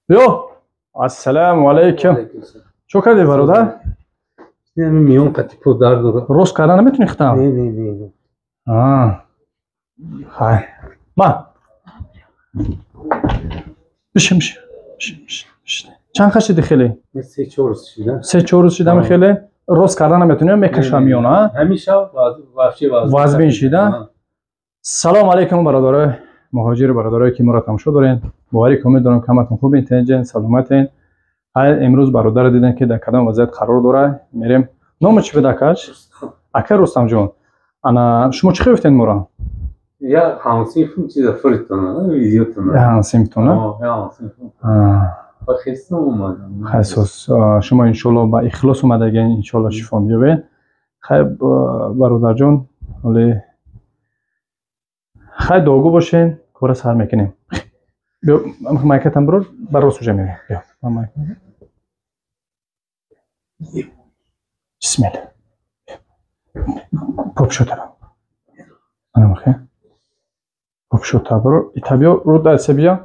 Ё, ассалому алайкум. Чо кардӣ, бародар? Миён қати по дард дорад. Рост карда наметунӣ хитам? Не, не, не. Хай. Ма. Бишин, бишин. Бишин. Чанд қашиди хеле? 3-4 рӯз шида. 3-4 рӯз шида хеле? Рост карда наметунӣ, мекашам миён, а? Ҳамеша вообще вазбин шида. Салом алейкум, бародарои муҳоҷир, бародарое ки моро тамошо доред. Боварӣ комил дорам, ки ҳаматон хубен, тинҷен, саломатен. Ҳай, имрӯз бародарро дидем, ки дар кадом вазъият қарор дорад. Мерем. Номи чӣ буд, акаш? Ака Рустамҷон. Ана шумо чӣ хел моро? Я ҳамсинфум чиза фиртона, видеотона. Ҳамсинфтона? Я ҳамсинфум. Ба хестам омадам. Хай, сос, шумо иншоалло ба ихлос омадаген, иншоалло шифо меёбед. Хай, бародарҷон, ҳоле хай дуогӯ бошен, кора сар мекунем. Биё, майкатам бирор, ба рост уже мерем. Биё, бисмилла. Попшота. Ана махе. Попшота бирор, ита биё, рӯ даста биё.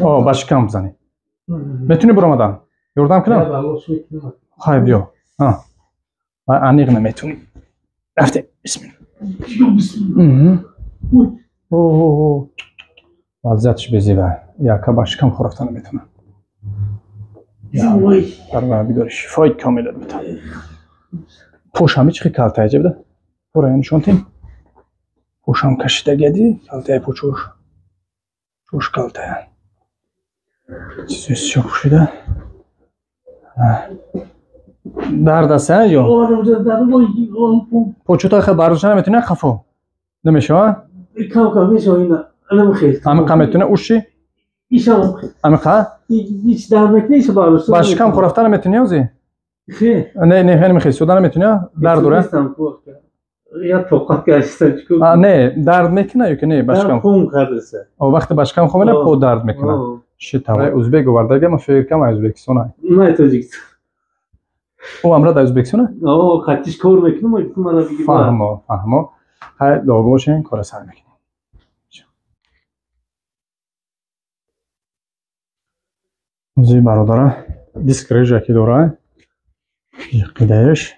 О, ба шикам бизанӣ. Метунӣ биромадан? Ёрдам кунам? Хай, биё. Аниқ наметунӣ. Рафте, бисмилла. Вазъиятш безеба. Яка ба шикам хӯрафта наметавонам. Парвардигор шифои комилат бита. Пошам ҳеч хел калтая ҷабда. Пора нишон тим. Пошам кашидагади, калтая почош. Чош калтая. Чизи сиёҳ пӯшида. Дард аст, а ҷо? Почута хел бардошта наметавонӣ, хафо? Намешава? Кам-кам мешава, ина. Ҳамин қа метавонӣ уши? Ҳамин қа? Ҳеч дард мекунӣ, ҳеч бардошта. Ба шикам хӯрафта наметавонӣ ози? Не, не, намехоҳӣ, суда наметавонӣ? Дард дора? Я тоқат гаштам. Не, дард мекуна ё ки не ба шикам? Хун кардаса. О, вақте ба шикам хун мена, по дард мекуна. Ши тавай узбек овардага, ман фикр кардам Ӯзбекистон. Ман Тоҷикистон. Ӯ амра дар Ӯзбекистон? О, қатиш кор мекунам, мана биги. Фаҳмо, фаҳмо. Хай, дуогӯ бошен, кора сар мекунем. Ози бародара диск режа ки дора, қидаеш.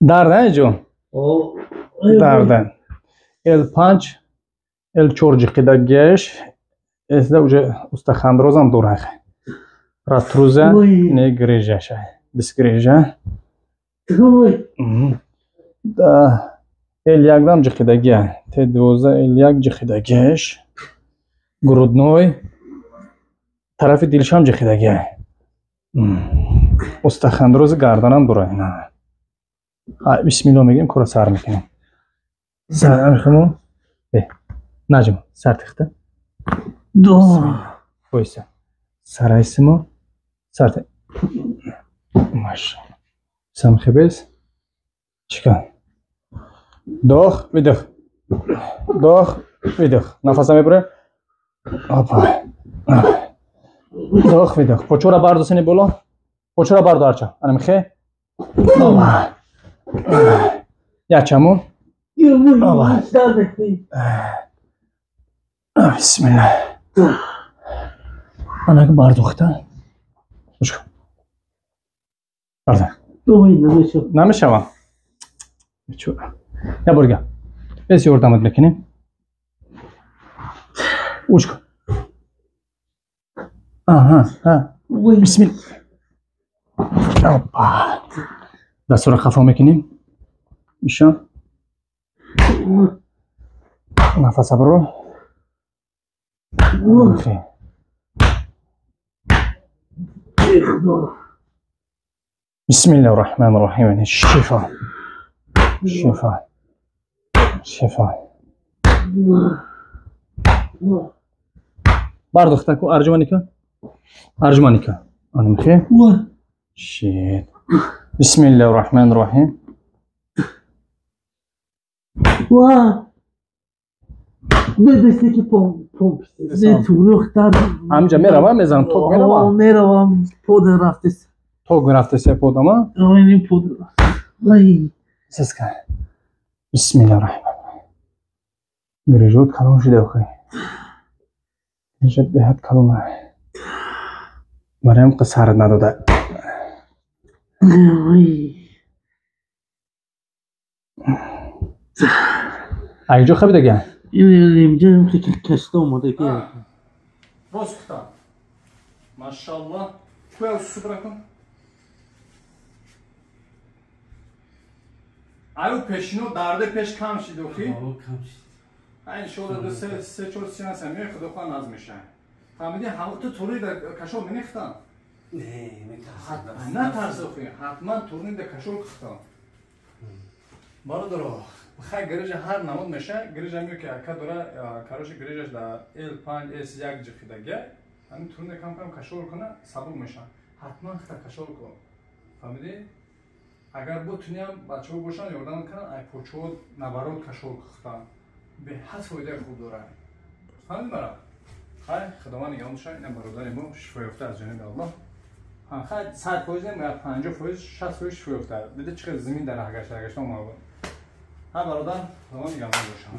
Дард, а ҷо? Дард. L5, L4 ҷиқидагиаш, эсда уже остеохондрозам дора. Протрузия, не грыжаша. Диск грыжа. Да, L1 дам ҷиқидагия. T12 L1 ҷиқидагиаш. Грудной тарафи дилшам ҷиқидагия. Остеохондрози гарданам дора. Бисмилло мегӯем, кора сар мекунем. Сар мекунем. Наҷм, сар тихта. Бойса. Сарайсимо. Сар. Машалло. Самхебес. Чика. Вдох, выдох. Вдох, выдох. Нафаса мебуре. Опа. Вдох, выдох. Почура бардо сени боло. Почура бардо арча. Ана михе. Опа. Ячаму. Опа. Бисмилла. Ана бардохта. Ушко. Барда. Намешава. Я борга. Бес ёрдамат мекунем. Ушко. Аҳа, ҳа. Бисмилла. Опа. Дастура хафо мекунем. Ишон. Нафаса биро. Бисмиллаҳи раҳмони раҳим. Шифо. Шифо. Шифо. Бардохта ку арҷуманика. Арҷуманика. Ана михе. Шит. Бисмиллаҳи раҳмони раҳим. Ҳамҷа меравам, мезанам, ток меравам. Меравам, пода рафтес. Ток мерафтес, подама? Пода. Сиска. Бисмиллаҳи раҳмони раҳим. Грижот калон шуда охи. Грижат беҳад калона. Барои ҳам сарат надода. Айҷо хабидага? Инҷа кашта омадаги. Рост гуфтам. Машаллоҳ. Куя супра кун. Аю пешино дарде пеш кам шид охи? Кам шид. Иншоалло ду се чор сеанс меои, худо хоҳад, назм мешавад. Фаҳмидӣ? Ту турни да кашол менихтам? Не, метарсам. Натарс охи, ҳатман турни да кашол кухтам. Бародаро, хай грижа ҳар намуд меша, грижа мео ки ака дора, короче, грижаш да L5 S1 ҷихидага, ҳамин турни кам кам кашол куна, сабук меша. Ҳатман хита кашол кун. Фаҳмидӣ? Агар бутуниам бачаҳо бошанд, ёрдам кунанд, ай почаҳо наоборот кашол кухтан. Беҳад фоидаи хуб дорад. Фаҳмидӣ мара? Хай, худованд нигаҳбон бошад, ина бародари мо шифоёфта аз ҷониби Аллоҳ. Хай, 100% не, 50%, 60% шифоёфта. Дида чӣ қадр зимин дар раҳ гашта гашта омада буд. Ҳа бародар, худованд нигаҳбон бошад.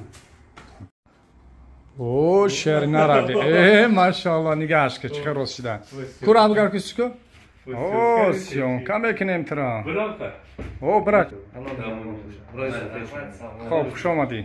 О, шер нарави. Э, машааллоҳ, нигаҳаш ки чӣ қадр рост шида. Кура абгар ки суко? О, съёмка мекунем туро. О, брат. Хоб, хуш омадӣ.